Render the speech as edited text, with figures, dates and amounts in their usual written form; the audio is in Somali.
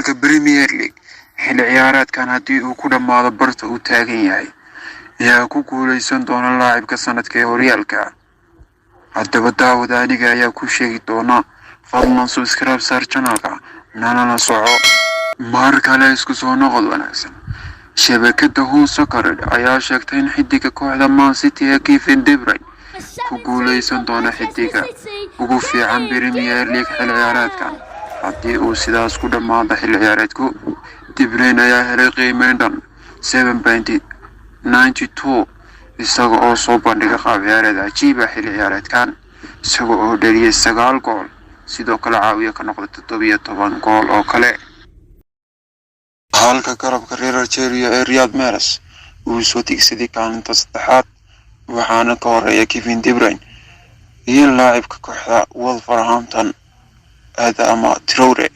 Horyaalka Premier League xilli ciyaareedkan haddii uu ku dhammaado barta uu taagan yahay, ayaa ku guuleysan doona laacibka sanadka ee horyaalka? Haddaba daawada, aniga ayaa ku sheegi doona. Fadlan subscribe saar channelka, nalana soco. Mar kale isku soo noqod wanaagsan. Shabakada Hun Soccer ayaa sheegtay in xidiga kooxda Man City ee Kevin De Bruyne ku guuleysan doono xidiga ugu fiican Premier League xilli ciyaareedkan haddii uu sidaas ku dhammaado xilli ciyaareedku. De Bruyne ayaa helay qiimeyn dhan 7.92, isaga oo soo bandhigay qaab ciyaareed cajiib ah xilli ciyaareedkan, isaga oo dhaliyay 9 gool, sidoo kale caawiye ka noqday 17 gool oo kale, halka garabka reer Algeria ee Riyad Mahrez uu soo tigsaday kaalinta saddexaad, waxaana ka horeeya Kevin De Bruyne iyo laacibka kooxda Wolverhampton Adama Traore.